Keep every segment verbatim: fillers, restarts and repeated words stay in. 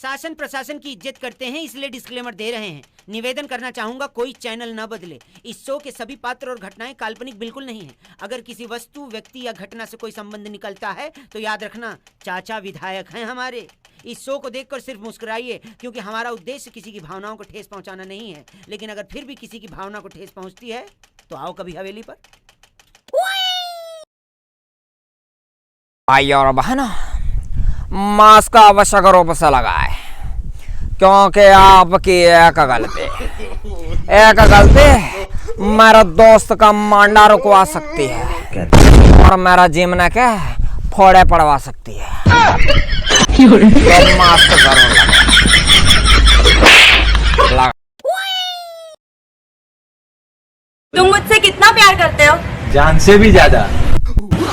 शासन प्रशासन की इज्जत करते हैं, इसलिए disclaimer दे रहे हैं। निवेदन करना चाहूंगा, कोई channel न बदले। इस show के सभी पात्र और घटनाएं काल्पनिक बिल्कुल नहीं हैं। अगर किसी वस्तु, व्यक्ति या घटना से कोई संबंध निकलता है तो याद रखना, चाचा विधायक हैं हमारे। इस show को देखकर सिर्फ मुस्कुराइए, क्योंकि हमारा उद्देश्य किसी की भावनाओं को ठेस पहुंचाना नहीं है। लेकिन अगर फिर भी किसी की भावना को ठेस पहुंचती है तो आओ कभी हवेली पर। भाई और बहनों, mask आवश्यक रूप से लगाएं, क्योंकि आपकी एक गलती, एक गलती मेरे दोस्त का मांडा रुकवा सकती है और मेरा जीमने के फोड़े पड़वा सकती है। तो mask जरूर लगाएं। लगा- तुम मुझसे कितना प्यार करते हो? जान से भी ज्यादा।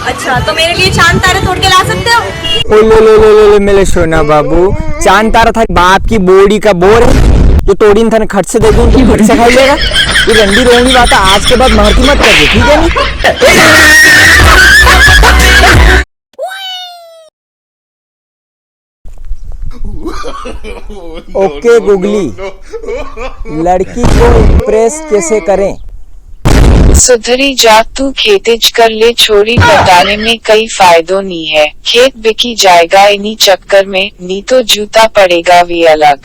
अच्छा, तो मेरे लिए चांद तारे तोड़ के ला सकते हो? ओ ले ले ले ले ले, मेरे सोना बाबू, चांद तारा थारे बाप की बोड़ी का बोर है, जो तोड़ी ने थाने खट से दे दूं, तू खट से खाई लेगा। ये रंडी रोंगी बात आज के बाद मारती मत करजे, ठीक है नी? OK गुगली, लड़की को impress कैसे करें? सुधरी जा तू, खेतीज कर ले, छोरी पटाने में कई फायदो नी है, खेत बिकी जाएगा इनी चक्कर में, नी तो जूता पड़ेगा वे अलग।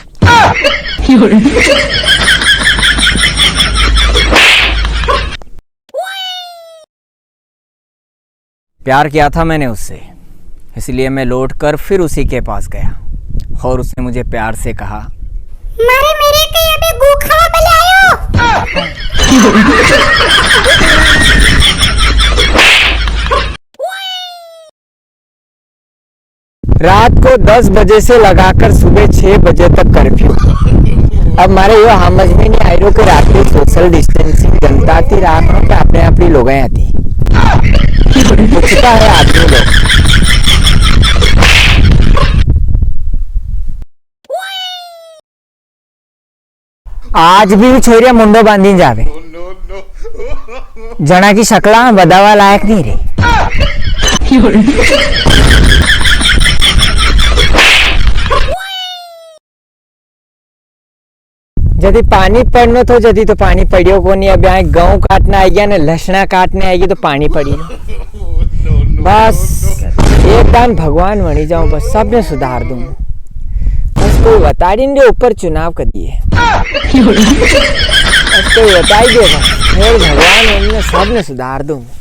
प्यार किया था मैंने उससे, इसलिए मैं लौटकर फिर उसी के पास गया और उसने मुझे प्यार से कहा, "मारे मेरे के अबे गू खावा पहले आयो।" रात को दस बजे से लगाकर सुबह छह बजे तक कर्फ्यू। अब मारे यो समझ में नी आई रो कि रात में social distancing जनता थी, रात में कि अपने आप ही लोग हैं थी। पूछता है आदमी लोग। आज भी छोरिया मुंडो बांधी जावे। जणा की शकला बतावा लायक नी रे। जदी पानी पड़नो थो, जदी तो पानी पड़ियो कोनी। अब यहाँ गऊं काटने आई गया ने लसणा काटने आई गई तो पानी पड़ी। बस एक दान भगवान वणी जाऊं, बस सबने सुधार दूं। बस कोई बताड़ी ने ऊपर चुनाव कर दिए। बस कोई बताई दे बस, फिर भगवान वणी ने सबने सुधार दूं।